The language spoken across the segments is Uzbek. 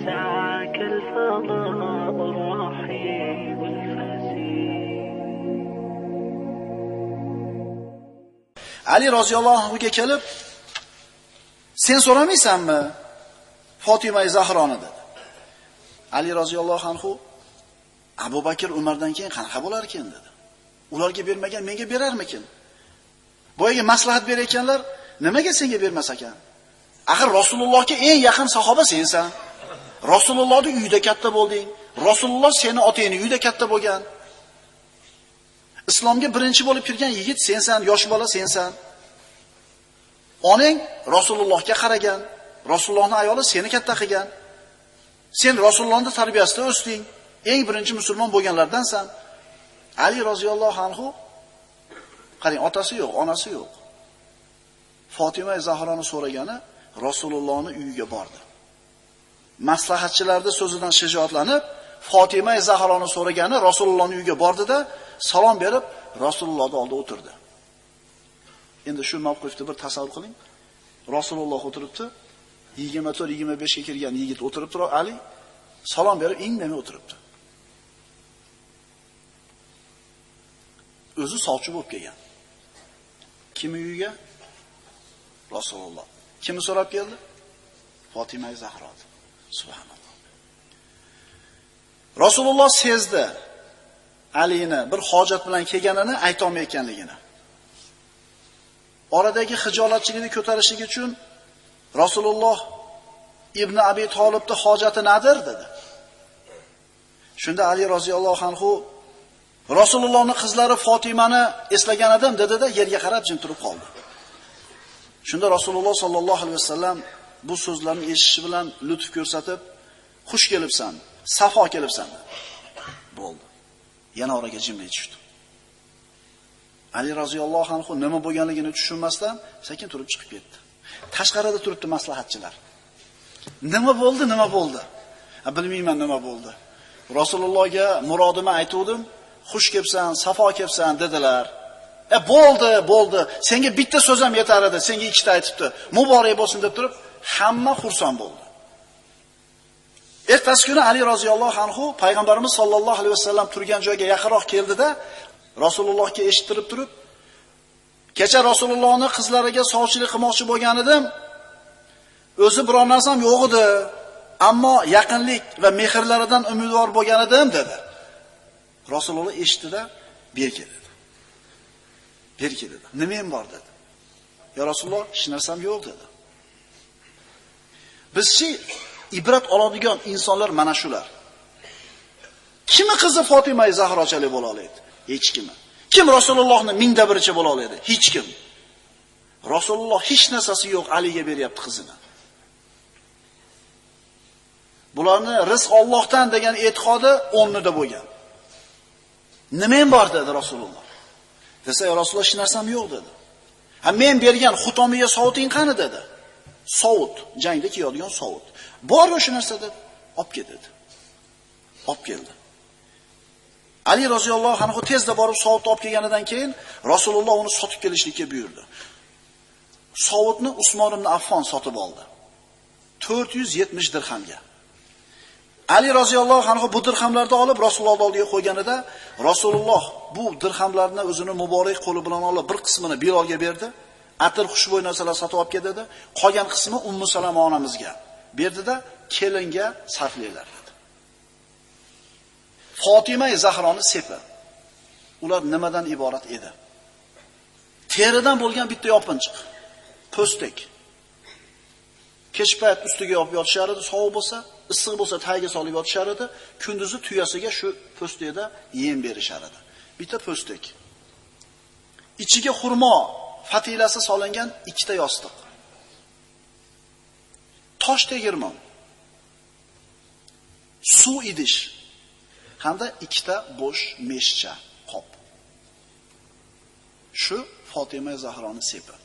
يسعك الفضاء الرحيب الفسيح. Ali roziyallohu anhuga kelib, sen so'ramaysanmi Fatima Zahroni dedi. Ali roziyallohu anhu Abu Bakr Umardan keyin qanaqa bo'lar ekan dedi. Ularga bermagan menga berarmikin? Boyaga maslahat berayotganlar nimaga senga bermas ekan? Axir Rasulullohga eng yaqin sahoba sensan. Rasulullohning uyida katta bo'lding. Rasululloh seni otangning uyida katta bo'lgan. Islomga birinchi bo'lib kirgan yigit sensan, yosh bola sensan. Onang Rasulullohga qaragan. Rasulullohning ayoli seni katta qilgan. Sen Rasulullohning tarbiyasida o'sding. Eng birinchi musulmon bo'lganlardansan. Ali roziyallohu anhu qarang, otasi yo'q, onasi yo'q. Fatima Zahroni so'ragani Rasulullohning uyiga bordi. Maslahatchilarning so'zidan shijoatlanib, Fatima Zahroni so'ragani Rasulullohning uyiga bordi-da, salom berib Rasulullohning oldida o'tirdi. Endi shu mavqifni bir tasavvur qiling. Rasululloh o'tiribdi. 24-25 ga kirgan yigit o'tiribdi, Ali salom berib indamay o'tiribdi. O'zi sovchi bo'lib kelgan. Kimi uyiga? Rasululloh. Kimi so'rab keldi? Fatima Zahro. Subhanalloh. Rasululloh sezdi Alini bir hojat bilan kelganini ayta olmayotganligini. Oradagi xijolatchilikni ko'tarishligi uchun Rasululloh Ibn Abi Talibning hojati nadir dedi. Shunda Ali roziyallohu anhu Rasulullohning qizlari Fatimani eslagan edim dedi-da, yerga qarab jim turib qoldi. Shunda Rasululloh sallallohu alayhi vasallam bu so'zlarni eshitishi bilan lutf ko'rsatib, xush kelibsan, safo kelibsan dedi. Bo'ldi. Yana oraga jimlik tushdi. Ali roziyallohu anhu nima bo'lganligini tushunmasdan sekin turib chiqib ketdi. Tashqarida turibdi maslahatchilar. Nima bo'ldi, nima bo'ldi? Bilmayman nima bo'ldi. Rasulullohga murodimni aytuvdim, xush kelibsan, safo kelibsan dedilar. Bo'ldi, bo'ldi. Senga bitta so'z ham yetar edi, senga ikkita aytibdi. Muborak bo'lsin deb turib, hamma xursand bo'ldi. Ertasi kuni Ali roziyallohu anhu payg'ambarimiz sollallohu alayhi vasallam turgan joyga yaqinroq keldida, Rasulullohga eshittirib turib, kecha Rasulullohning qizlariga sovchilik qilmoqchi bo'lgan edim. O'zi biror narsam yo'q edi, ammo yaqinlik va mehrlaridan umidvor bo'lgan edim dedi. Rasululloh eshitdi-da, berki dedi. Berki dedi. Nimam bor dedi. Ya Rasululloh, hech narsam yo'q dedi. Bizchi ibrat oladigan insonlar mana shular. Kimi qizi Fatima Zahrochalik bo'la oladi? Hech kimi. Kim Rasulullohning mingda biricha bo'la oladi? Hech kim. Rasululloh hech narsasi yo'q, Aliga beryapti qizini. Bularni rizq Allohdan degan e'tiqodi o'rnida bo'lgan. Nimam bor dedi Rasululloh. Desa, ya Rasululloh, hech narsam yo'q dedi. Ha, men bergan xutomiga sovuting qani dedi. Sovut, jangda kiyadigan sovut. Bor o'sha narsa dedi. Olib kel dedi. Olib keldi. Ali roziyallohu anhu tezda borib sovutni olib kelganidan keyin Rasululloh uni sotib kelishlikka buyurdi. Sovutni Usmon ibn Affon sotib oldi. 470 dirhamga. Ali roziyallohu anhu bu dirhamlarni olib Rasululloh oldiga qo'yganida Rasululloh bu dirhamlarni o'zini muborak qo'li bilan olib bir qismini Bilolga berdi. Atir xushbo'y narsalar sotib olib keldi dedi. Qolgan qismi Ummu Salama onamizga berdida, kelinga sarflanglar dedi. Fatima Zahroni sepi. Ular nimadan iborat edi? Teridan bo'lgan bitta yopinchiq, po'stek. Kech payt ustiga yopib yotishar edi, sovuq bo'lsa, issiq bo'lsa tagiga solib yotishar edi. Kunduzi tuyasiga shu po'stekda yem berishar edi. Bitta po'stek. Ichiga xurmo fatilasi solingan ikkita yostiq. Tosh tegirmon. Suv idish hamda ikkita bo'sh meshcha qop. Shu Fatima Zahroni sepi.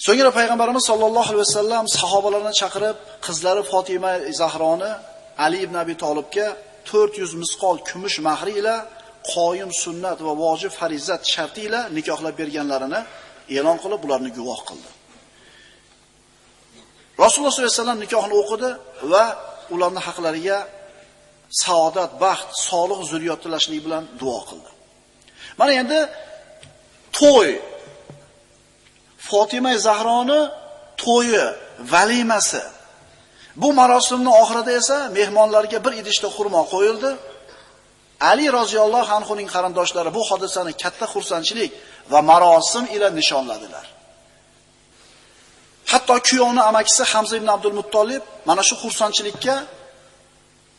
So'ngra payg'ambarimiz sollallohu alayhi vasallam sahobalarni chaqirib, qizlari Fatima Zahroni Ali ibn Abi Talibga 400 misqol kumush mahri ila qoyim sunnat va vojib farizat sharti ila nikohlab berganlarini e'lon qilib, ularni guvoh qildi. Rasululloh sollallohu alayhi vasallam nikohni o'qidi va ularning haqlariga saodat, baxt, solih zurriyot tilashlik bilan duo qildi. Mana endi to'y, Fatima Zahroni to'yi, valimasi. Bu marosimning oxirida esa mehmonlarga bir idishda xurmo qo'yildi. Ali roziyallohu anhuning qarindoshlari bu hodisani katta xursandchilik va marosim ila nishonladilar. Hatto kuyovning amakisi Hamza ibn Abdul Muttolib mana shu xursandchilikka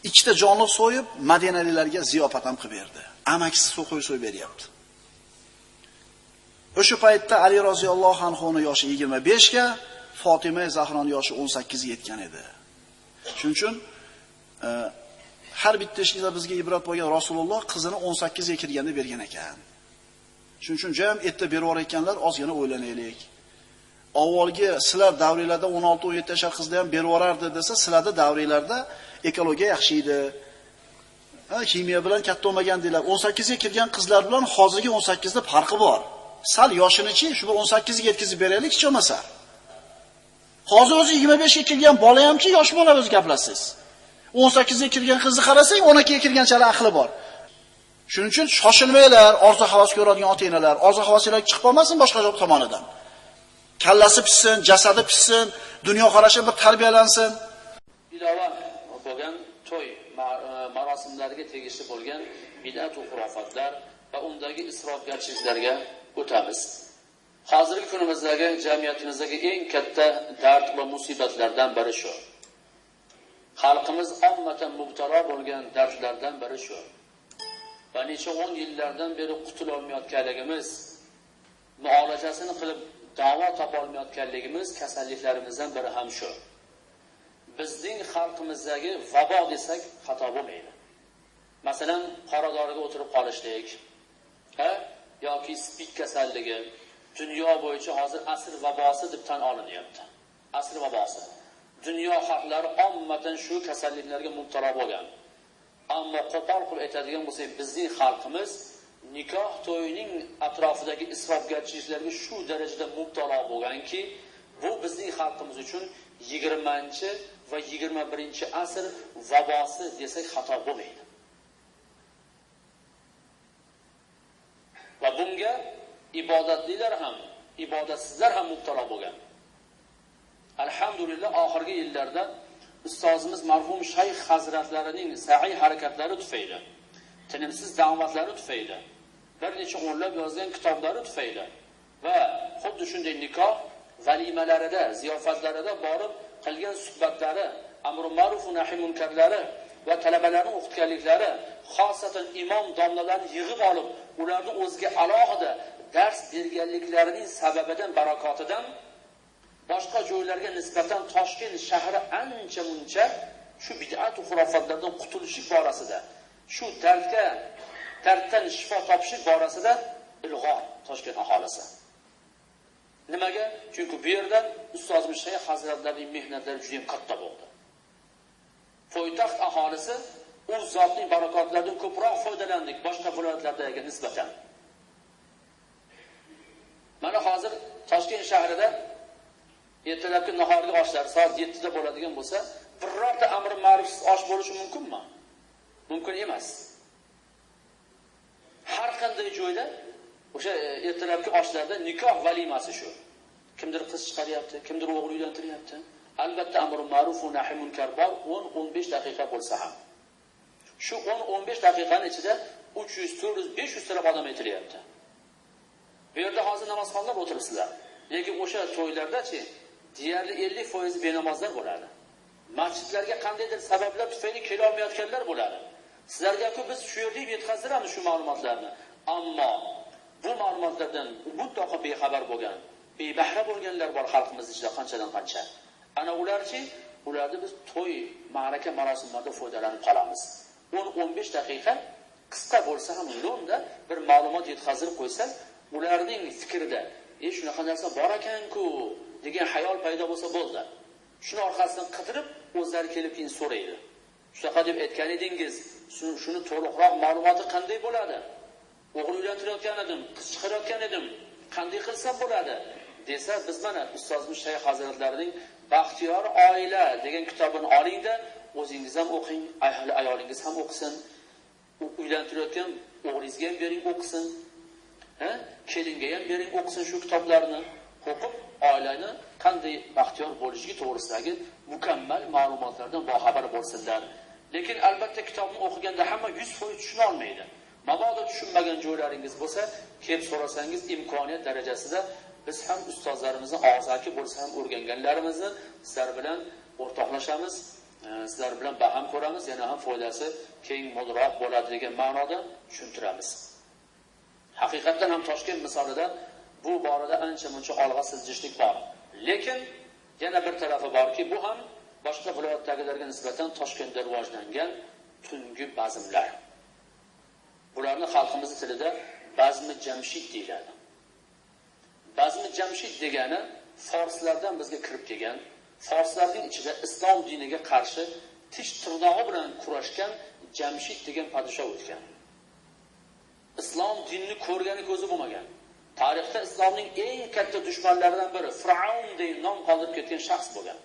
ikkita jonliq so'yib Madinalilarga ziyofat ham qilib berdi. Amakisi so'yib so'yib beryapti. O'sha paytda Ali roziyallohu anhuning yoshi 25 ga, Fatima Zahroning yoshi 18 ga yetgan edi. Shuning uchun har bitta ishda bizga ibrat bo'lgan Rasululloh qizini 18 ga kirganda bergan ekan. Shuning uchun jam erta berib yuborayotganlar ozgina o'ylanaylik. Avvalgi sizlar davringlarda 16-17 yashar qizni ham berib yuborardi desa, sizlarda davringlarda ekologiya yaxshi edi. Ha, ximiya bilan katta bo'lmagan deylar. 18 ga kirgan qizlar bilan hozirgi 18 da farqi bor. Sal yoshini-chi, shu 18 ga yetkazib beraylik hech bo'lmasa. Hozir o'zi 25 ga kirgan bola hamchi yosh bola o'zi gaplasiz. 18 ga kirgan qizni qarasang, 12 ga kirganchalik aqli bor. Shuning uchun shoshilmanglar, orzu havas ko'radigan ota-onalar, orzu havasinglar chiqib qolmasin boshqa joy tomonidan. Kallasi pishsin, jasadi pishsin, dunyo qarashi bir tarbiyalansin. Ilova bo'lgan to'y marosimlariga tegishli bo'lgan bid'at va xurofotlar va undagi isrofgarchiliklarga o'tamiz. Hozirgi kunimizdagi jamiyatimizdagi eng katta dard va musibatlardan biri shu. Xalqimiz ommatan mubtalo bo'lgan dardlardan biri shu. Va necha 10 yillardan beri qutula olmayotganligimiz, muolajasini qilib davo topa olmayotganligimiz kasalliklarimizdan biri ham shu. Bizning xalqimizdagi vabo desak xato bo'lmaydi. Masalan, qoradoriga o'tirib qolishlik, ha, yoki spid kasalligi dunyo bo'yicha hozir asr vabosi deb tan olinyapti. Asr vabosi. Dunyo xalqlari ommatan shu kasalliklarga mubtalo bo'lgan. Ammo qo'pol qilib aytadigan bo'lsak, bizning xalqimiz nikoh to'yining atrofidagi isrofgarchiliklarga shu darajada mubtalo bo'lganki, bu bizning xalqimiz uchun 20 va 21 asr vabosi desak xato bo'lmaydi. Va bunga ibodatlilar ham, ibodatsizlar ham mubtalo bo'lgan. Alhamdulillah, oxirgi yillarda ustozimiz marhum shayx hazratlarining sa'iy harakatlari tufayli, tinimsiz da'vatlari tufayli, bir necha o'nlab yozgan kitoblari tufayli va xuddi shunday nikoh valimalarida, ziyofatlarida borib qilgan suhbatlari, amri ma'ruf va nahiy munkarlari va talabalarni o'qitganliklari, xosatan imom domlalarni yig'ib olib, ularni o'ziga alohida dars berganliklarining sababidan, barakotidan boshqa joylarga nisbatan Toshkent shahri ancha-muncha shu bid'at va xurofotlardan qutulish borasida, shu darddan shifo topish borasida ilg'or Toshkent aholisi. Nimaga? Chunki bu yerda ustozimiz shayx hazratlarining mehnatlari juda ham katta bo'ldi. Poytaxt aholisi u zotning barakotlaridan ko'proq foydalandik boshqa viloyatlardagiga nisbatan. Mana hozir Toshkent shahrida ertalabki nahorgi oshlar soat 7 da bo'ladigan bo'lsa, birorta amri ma'rufsiz osh bo'lishi mumkinmi? Mumkin emas. Har qanday joyda o'sha ertalabki oshlarda nikoh valimasi shu. Kimdir qiz chiqaryapti, kimdir o'g'il uylantiryapti. Albatta amri ma'ruf va nahiy munkar bor, 10-15 daqiqa bo'lsa ham. Shu 10-15 daqiqaning ichida 300, 400, 500 talab odam aytilyapti. Bu yerda hozir namozxonlar o'tiribsizlar. Lekin o'sha to'ylarda-chi, deyarli 50% benamozlar bo'ladi. Masjidlarga qandaydir sabablar tufayli kela olmayotganlar bo'ladi. Sizlarga-ku biz shu yerda yetkazdiramiz shu ma'lumotlarni. Ammo bu ma'lumotlardan mutlaqo bexabar bo'lgan, bebahra bo'lganlar bor xalqimiz ichida qanchadan qancha. Ana ularchi, ularni biz to'y, ma'raka marosimlarida foydalanib qolamiz. 10-15 daqiqa qisqa bo'lsa ham lo'nda bir ma'lumot yetkazib qo'ysa, ularning fikrida shunaqa narsa bor ekan-ku degan hayol paydo bo'lsa bo'ldi. Shuni orqasidan qidirib o'zlari kelib keyin so'raydi. Shunaqa deb aytgan edingiz, shuni to'liqroq ma'lumoti qanday bo'ladi? O'g'il uylantirayotgan edim, qiz chiqarayotgan edim, qanday qilsam bo'ladi? desa, biz mana ustozimiz Shayx hazratlarining Baxtiyor oila degan kitobini olingda, o'zingiz ham o'qing, ayolingiz ham o'qisin, uylantirayotgan o'g'lingizga ham bering o'qisin, ha, kelinga ham bering o'qisin shu kitoblarni. O'qib oilani qanday baxtiyor bo'lishligi to'g'risidagi mukammal ma'lumotlardan boxabar bo'lsinlar. Lekin albatta kitobni o'qiganda hamma 100% tushuna olmaydi. Mabodo tushunmagan joylaringiz bo'lsa, kelib so'rasangiz imkoniyat darajasida biz ham ustozlarimizni og'zaki bo'lsa ham o'rganganlarimizni sizlar bilan o'rtoqlashamiz, sizlar bilan baham ko'ramiz, yana ham foydasi keng mo'lroq bo'ladi degan ma'noda tushuntiramiz. Haqiqatdan ham Toshkent misolida bu borada ancha-muncha olg'a siljishlik bor. Lekin yana bir tarafi borki, bu ham boshqa viloyatdagilarga nisbatan Toshkentda rivojlangan tungi bazmlar. Bularni xalqimiz tilida bazmi Jamshid deyiladi. Bazmi Jamshid degani forslardan bizga kirib kelgan, forslarning ichida islom diniga qarshi tish tirnog'i bilan kurashgan Jamshid degan podshoh o'tgan. Islom dinini ko'rgani ko'zi bo'lmagan. Tarixda islomning eng katta dushmanlaridan biri Fir'avn degan nom qoldirib ketgan shaxs bo'lgan.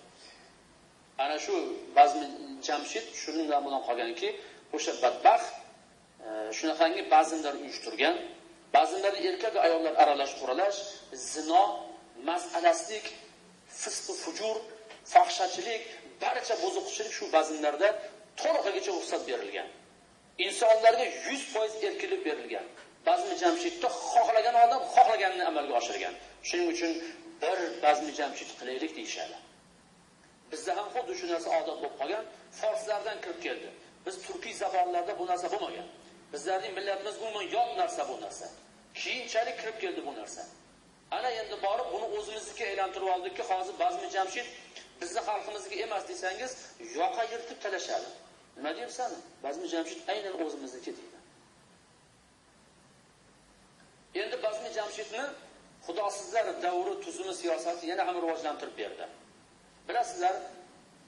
Ana shu bazmi Jamshid shuning bilan qolganki, o'sha badbaxt shunaqangi bazmlar uyushtirgan, bazmlarda erkak va ayollar aralash quralash, zino, mas'alaslik, fisq fujur, fohishachilik, barcha buzuqchilik shu bazmlarda to'lig'igacha ruxsat berilgan. Insonlarga 100% erkinlik berilgan. Bazmi Jamshidda xohlagan odam xohlaganini amalga oshirgan. Shuning uchun bir bazmi Jamshid qilaylik deyishadi. Bizda ham xuddi shu narsa odat bo'lib qolgan, forslardan kirib keldi. Biz turkiy zabonlarda bu narsa bo'lmagan. Bizlarning millatimiz umuman yot narsa bu narsa. Keyinchalik kirib keldi bu narsa. Ana endi borib buni o'zimiznikiga aylantirib oldikki, hozir bazmi Jamshid bizni xalqimizniki emas desangiz, yoqa yirtib talashadi. Nima deyapsan? Bazmi Jamshid aynan o'zimizniki deydi. Endi bazmi Jamshidni xudosizlar davri tuzumi siyosati yana ham rivojlantirib berdi. Bilasizlar,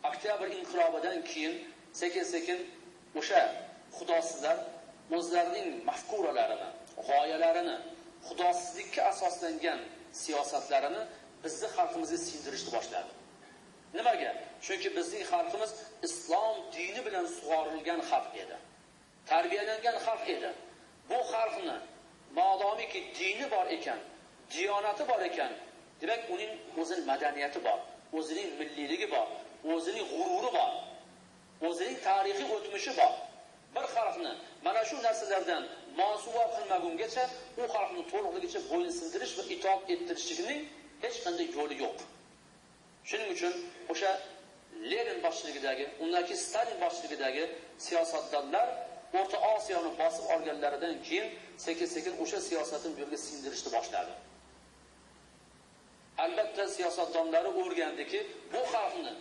oktyabr inqilobidan keyin sekin-sekin o'sha xudosizlar o'zlarining mafkuralarini, g'oyalarini, xudosizlikka asoslangan siyosatlarini bizni xalqimizga singdirishni boshladi. Nimaga? Chunki bizning xalqimiz islom dini bilan sug'orilgan xalq edi. Tarbiyalangan xalq edi. Bu xalqni modomiki dini bor ekan, diyonati bor ekan, demak uning o'zining madaniyati bor, o'zining milliyligi bor, o'zining g'ururi bor, o'zining tarixiy o'tmishi bor. Bir xalqni mana shu narsalardan mosuvo qilmagungacha u xalqni to'liqligicha bo'yin sindirish va itoat ettirishlikning hech qanday yo'li yo'q. Shuning uchun o'sha Lenin boshchiligidagi, undan keyin Stalin boshchiligidagi siyosatdonlar O'rta Osiyoni bosib olganlaridan keyin sekin-sekin o'sha siyosatni bu yerga singdirishni boshladi. Albatta siyosatdonlari o'rgandiki, bu xalqni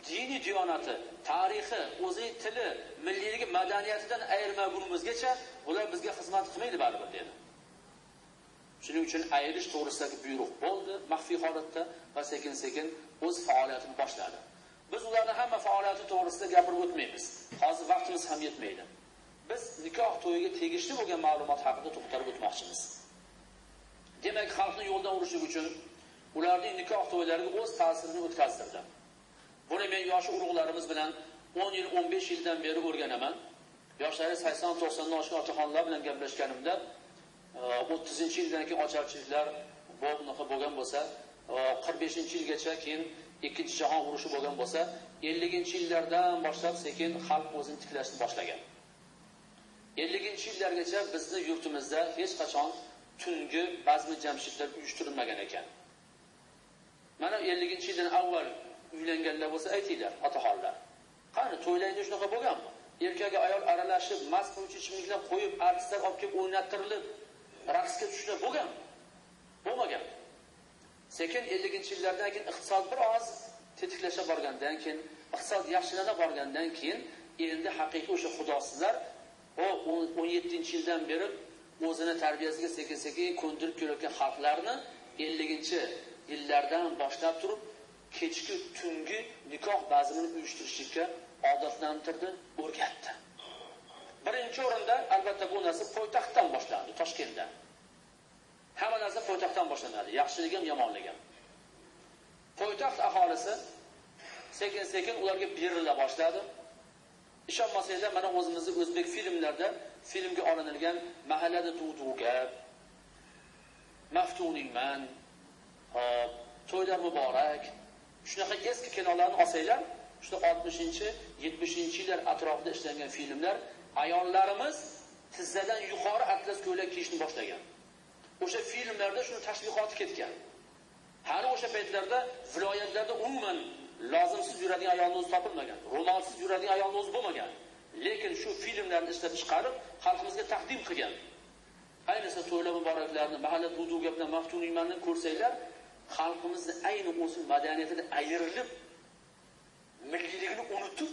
diniy diyonati, tarixi, o'zining tili, milliyligi, madaniyatidan ayirmagunimizgacha ular bizga xizmat qilmaydi baribir dedi. Shuning uchun ayirish to'g'risidagi buyruq bo'ldi maxfiy holatda va sekin-sekin o'z faoliyatini boshladi. Biz ularni hamma faoliyati to'g'risida gapirib o'tmaymiz. Hozir vaqtimiz ham yetmaydi. Biz nikoh to'yiga tegishli bo'lgan ma'lumot haqida to'xtalib o'tmoqchimiz. Demak, xalqni yo'ldan urishlik uchun ularning nikoh to'ylariga o'z ta'sirini o'tkazdirdi. Buni men yosh urug'larimiz bilan 10 yil, 15 yildan beri o'rganaman. Yoshlari 80-90 dan oshgan otaxonlar bilan gaplashganimda 30-yildan keyin ocharchiliklar bunaqa bo'lgan bo'lsa, 45-yilgacha keyin 2 jahon urushi bo'lgan bo'lsa, 50-yillardan boshlab sekin xalq o'zini tiklashni boshlagan. 50-yillargacha bizni yurtimizda hech qachon tungi bazmi jamshidlar uyushtirilmagan ekan. Mana 50-yildan avval uylanganlar bo'lsa aytinglar, otaxonlar. Qani to'ylarda shunaqa bo'lganmi? Erkak va ayol aralashib, mast qiluvchi ichimliklar qo'yib, artistlar olib kelib o'ynattirilib, raqsga tushishlar bo'lganmi? Bo'lmagan. Sekin 50-yillardan keyin iqtisod bir oz tetiklasha borgandan keyin, iqtisod yaxshilana borgandan keyin endi haqiqiy o'sha xudosizlar o 17-yildan beri o'zini tarbiyasiga sekin-sekin ko'ndirib kelayotgan xalqlarni 50-yillardan boshlab turib kechki tungi nikoh bazmini uyushtirishga odatlantirdi, o'rgatdi. Birinchi o'rinda albatta bu narsa poytaxtdan boshlandi, Toshkentdan. Hamma narsa poytaxtdan boshlanadi, yaxshilik ham, yomonlik ham. Poytaxt aholisi sekin-sekin ularga berila boshladi. Ishonmasanglar, mana o'zimizni o'zbek filmlarda filmga olinilgan mahallada tug'duv gap, maftuningman, hop, to'ylar muborak, shunaqa eski kinolarni olsanglar, shu 60-chi, 70-yillar atrofida ishlangan filmlar ayollarimiz tizzadan yuqori atlas ko'ylak kiyishni boshlagan. O'sha filmlarda shuni tashviqoti ketgan. Hali o'sha paytlarda viloyatlarda umuman lozimsiz yuradigan ayolni o'zi topilmagan, ro'molsiz yuradigan ayolni o'zi bo'lmagan. Lekin shu filmlarni ishlab chiqarib, xalqimizga taqdim qilgan. Ayniqsa to'ylar muboraklarni, mahalla duduga bilan maftuniymanni ko'rsanglar, xalqimizni ayni o'zi madaniyatidan ayrilib, milliyligini unutib,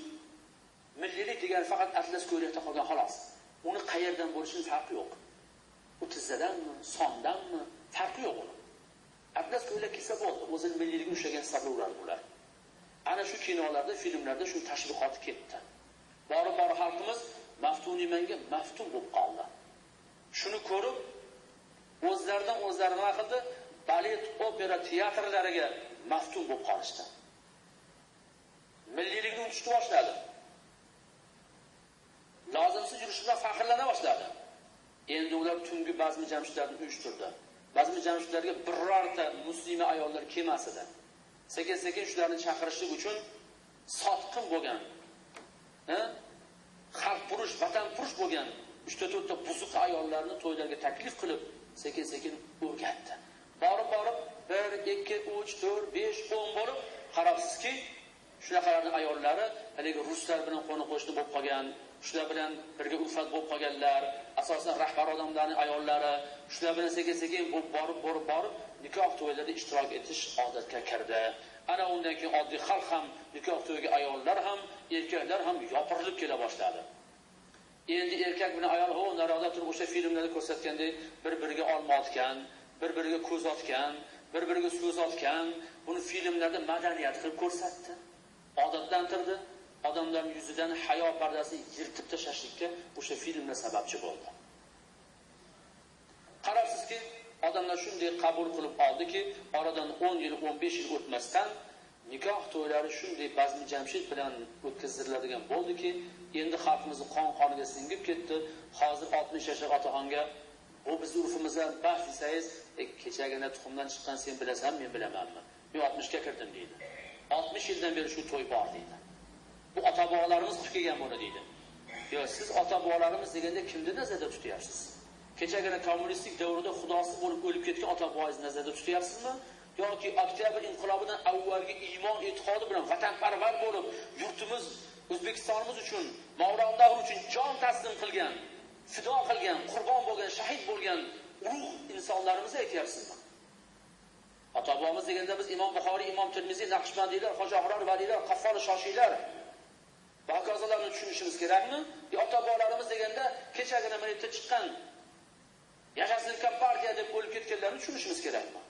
milliylik degani faqat atlas ko'ylakda qolgan xolos. Uni qayerdan bo'lishining farqi yo'q. U tizzadanmi, sondanmi, farqi yo'q uni. Atlas ko'ylak kiysa bo'ldi, o'zini milliyligini ushlagan hisoblayveradi bular. Ana shu kinolarda, filmlarda shu tashviqot ketdi. Borib-borib xalqimiz maftunimanga maftun bo'lib qoldi. Shuni ko'rib, o'zlaridan o'zlari nima qildi? Balet, opera teatrlariga maftun bo'lib qolishdi. Milliylikni unutishni boshladi. Lozimsiz yurish bilan faxrlana boshladi. Endi ular tungi bazmi jamshidlarni uyushtirdi. Bazmi jamshidlarga birorta muslima ayollar kelmas edi. Sekin-sekin shularni chaqirishlik uchun sotqin bo'lgan, xalqpurush, vatanpurush bo'lgan 3-4 ta buzuq ayollarni to'ylarga taklif qilib, sekin-sekin o'rgatdi. Borib-borib 1, 2, 3, 4, 5, 10 bo'lib qarabsizki, shunaqalarning ayollari haligi ruslar bilan qo'ni-qo'shni bo'lib qolgan, shular bilan birga ulfat bo'lib qolganlar, asosan rahbar odamlarning ayollari, shular bilan sekin-sekin borib nikoh to'ylarida ishtirok etish odatga kirdi. Ana undan keyin oddiy xalq ham, nikoh to'yiga ayollar ham, erkaklar ham yopirilib kela boshladi. Endi erkak bilan ayol ho naroqda turib o'sha filmlarda ko'rsatgandek bir-biriga olma otgan, bir-biriga ko'z otgan, bir-biriga so'z otgan, buni filmlarda madaniyat qilib ko'rsatdi. Odatlantirdi. Odamlarning yuzidan hayo pardasini yirtib tashlashlikka o'sha filmlar sababchi bo'ldi. Qarabsizki, odamlar shunday qabul qilib oldiki, oradan 10 yil, 15 yil o'tmasdan nikoh to'ylari shunday bazmi jamshid bilan o'tkaziladigan bo'ldiki, endi xalqimizni qon-qoniga singib ketdi. Hozir 60 yashar otaxonga bu biz urfimizdan bas desangiz, kechagina tuxumdan chiqqan sen bilasan, men bilamanmi? Men 60 ga kirdim deydi. 60 yildan beri shu to'y bor deydi. Bu ota-bobolarimiz qilib kelgan buni deydi. Yo, siz ota-bobolarimiz deganda kimni nazarda tutyapsiz? Kechagina kommunistik davrida xudosiz bo'lib o'lib ketgan ota-boboingizni nazarda tutyapsizmi? Yoki oktyabr inqilobidan avvalgi iymon e'tiqodi bilan vatanparvar bo'lib, yurtimiz O'zbekistonimiz uchun, Mavrondahr uchun jon taslim qilgan, fido qilgan, qurbon bo'lgan, shahid bo'lgan ulug' insonlarimizni aytyapsizmi? Ota-bobomiz deganda biz Imom Buxoriy, Imom Termiziy, Naqshbandiylar, Hoji Ahror valiylar, Qaffol Shoshiylar va hokazolarni tushunishimiz kerakmi? Yo ota-bobolarimiz deganda kechagina mana yerda chiqqan yashasin kompartiya deb o'lib ketganlarni tushunishimiz kerakmi?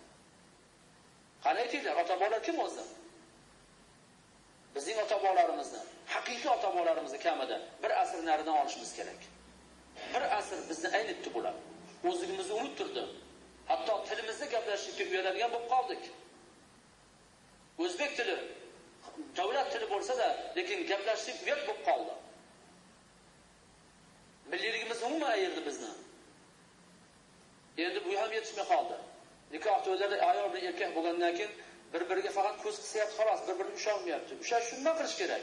Qani aytinglar, ota-bobolar kim o'zi? Bizning ota-bobolarimizni, haqiqiy ota-bobolarimizni kamida bir asr naridan olishimiz kerak. Bir asr bizni aynitdi bular. O'zligimizni unuttirdi. Hatto tilimizda gaplashishga uyaladigan bo'lib qoldik. O'zbek tili davlat tili bo'lsa-da, lekin gaplashishlik uyat bo'lib qoldi. Milliyligimiz umuman ayirdi bizni. Endi bu ham yetishmay qoldi. Nikoh to'ylarida ayol bilan erkak bo'lgandan keyin bir-biriga faqat ko'z qisyapti xolos, bir-birini usholmayapti. Ushash nima qilish kerak?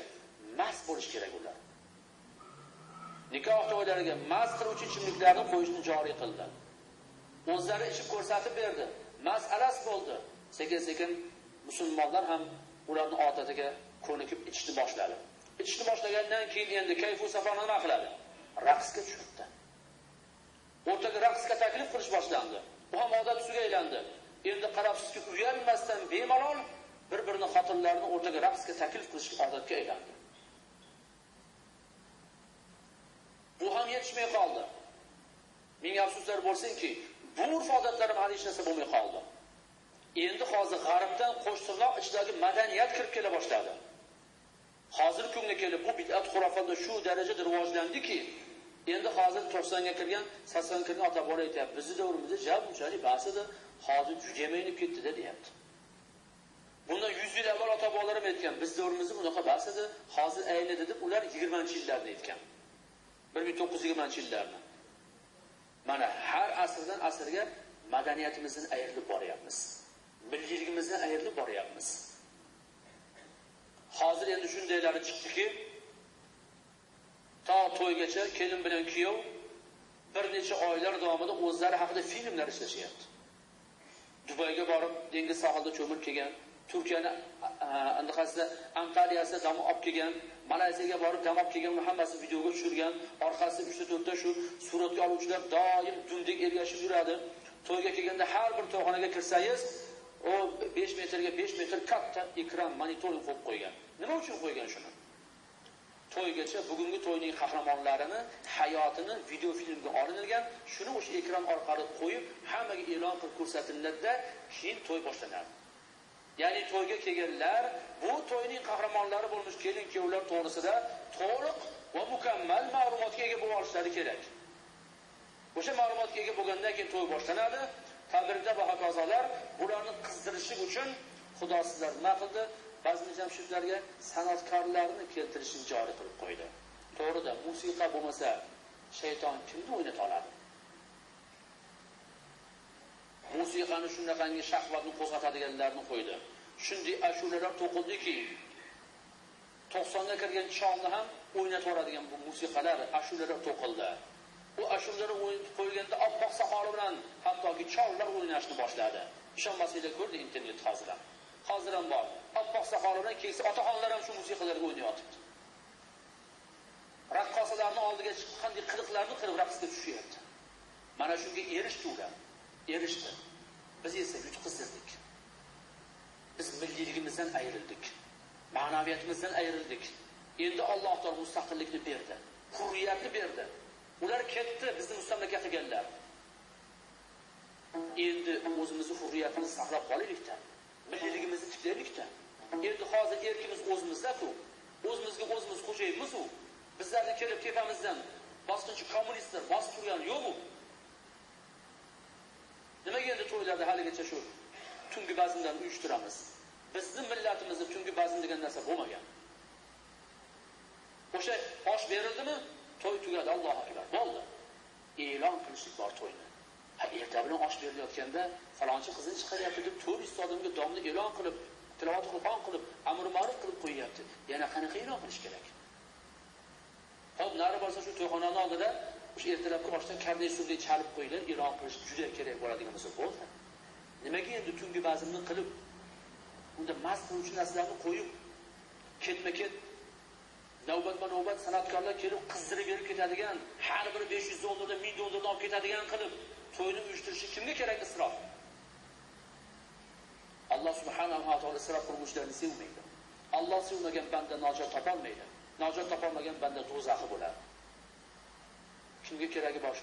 Mast bo'lish kerak ular. Nikoh to'ylariga mast qiluvchi ichimliklarni qo'yishni joriy qildi. O'zlari ichib ko'rsatib berdi. Mas'alas bo'ldi. Sekin-sekin musulmonlar ham ularning odatiga ko'nikib ichishni boshladi. Ichishni boshlagandan keyin endi kayfu safoni nima qiladi? Raqsga tushibdi. O'rtaga raqsga taklif qilish boshlandi. Bu ham odat tusiga aylandi. Endi qarabsizki, uyalmasdan bemalol bir-birini xotinlarini o'rtaga raqsga taklif qilish odatga aylandi. Bu ham yetishmay qoldi. Ming afsuslar bo'lsinki, bu urf odatlar hali hech narsa bo'lmay qoldi. Endi hozir g'arbdan qo'shtirnoq ichidagi madaniyat kirib kela boshladi. Hozir kunga kelib bu bid'at xurofotlar shu darajada rivojlandiki, endi hozir 90 ga kirgan, 80 ga kirgan ota-bola aytyapti, bizni davrimizda ja bunchalik bas edi, hozir juda aynib ketdi-da deyapti. Bundan 100 yil avval ota-bobolarim aytgan, biz davrimizda bunaqa bas edi, hozir ayladi deb ular 20-yillarni aytgan. 1920-yillarni. Mana har asrdan asrga madaniyatimizdan ayrilib boryapmiz. Milliyligimizdan ayrilib boryapmiz. Hozir endi shundaylari chiqdiki, to to'ygacha kelin bilan kuyov bir necha oylar davomida o'zlari haqida filmlar ishlashyapti. Dubayga borib dengiz sohilida cho'milib kelgan, Turkiyani anaqasida Antaliyasida dam olib kelgan, Malayziyaga borib dam olib kelgan, hammasi videoga tushirgan, orqasida 3-4 ta shu suratga oluvchilar doim dumdek ergashib yuradi. To'yga kelganda har bir to'yxonaga kirsangiz, o 5 metrga 5 metr katta ekran monitoring qo'yib qo'ygan. Nima uchun qo'ygan shuni? To'ygacha bugungi to'yning qahramonlarini hayotini video filmga olingan, shuni o'sha ekran orqali qo'yib, hammaga e'lon qilib ko'rsatiladi-da, keyin to'y boshlanadi. Ya'ni to'yga kelganlar bu to'yning qahramonlari bo'lmish kelin-kuyovlar to'g'risida to'liq va mukammal ma'lumotga ega bo'lib olishlari kerak. O'sha ma'lumotga ega bo'lgandan keyin to'y boshlanadi. Tabriklar va hokazolar bularni qizdirish uchun Xudo sizlar nima qildi? Ba'zi jamshidlarga san'atkorlarni keltirishni joriy qilib qo'ydi. To'g'rida, musiqa bo'lmasa shayton kimni o'ynata oladi? Musiqani shunaqangi shahvatni qo'zg'atadiganlarni qo'ydi. Shunday ashulalar to'qildiki, 90 ga kirgan cholni ham o'ynatib yuboradigan bu musiqalar, ashulalar to'qildi. U ashulalar o'ynatib qo'yilganda oppoq soqoli bilan hattoki chollar o'ynashni boshladi. Ishonmasanglar ko'rdi internet hozir ham. Hozir ham bor. Oppoq soqoli bilan keksa otaxonlar ham shu musiqalarga o'ynayotibdi. Raqqosalarning oldiga chiqib qanday qiliqlarni qilib raqsga tushyapti. Mana shunga erishdi ular. Erishdi. Biz esa yutqizdik. Biz milliyligimizdan ayrildik. Ma'naviyatimizdan ayrildik. Endi Alloh taolo mustaqillikni berdi, hurriyatni berdi. Ular ketdi, bizni mustamlaka qilganlar. Endi o'zimizni hurriyatimizni saqlab qolaylik-da, milliyligimizni tiklaylik-da. Endi hozir erkimiz o'zimizda-ku. O'zimizga o'zimiz xo'jayimiz-u. Bizlarni kelib tepamizdan bosqinchi kommunistlar bosib turgani yo'q-u. Nimaga endi to'ylarda haligacha shu tungi bazmdan uyushtiramiz? Bizni millatimizda tungi bazm degan narsa bo'lmagan. O'sha osh berildimi, to'y tugadi, Allohu akbar, bo'ldi. E'lon qilishlik bor to'yni. Ha, erta bilan osh berilayotganda falonchi qizini chiqaryapti deb 400 odamga domni e'lon qilib, tilovat Qur'on qilib, amr ma'ruf qilib qo'yyapti. Yana qanaqa e'lon qilish kerak? Xo'p, nari borsa shu to'yxonaning oldida o'sha ertalabki oshdan karnay suvday chalib qo'yilgan e'lon qilish juda kerak bo'ladigan bo'lsa bo'ldi. Nimaga endi tungi bazmni qilib, unda mast qiluvchi narsalarni qo'yib, ketma-ket navbatma-navbat san'atkorlar kelib qizdirib berib ketadigan, har biri 500 dollardan 1000 dollardan olib ketadigan qilib to'yni uyushtirishi kimga kerak isrof? Alloh subhanahu va taolo isrof qiluvchilarni sevmaydi. Alloh sevmagan banda najot topolmaydi. Najot topolmagan banda do'zaxi bo'ladi. Kimga keragi bor?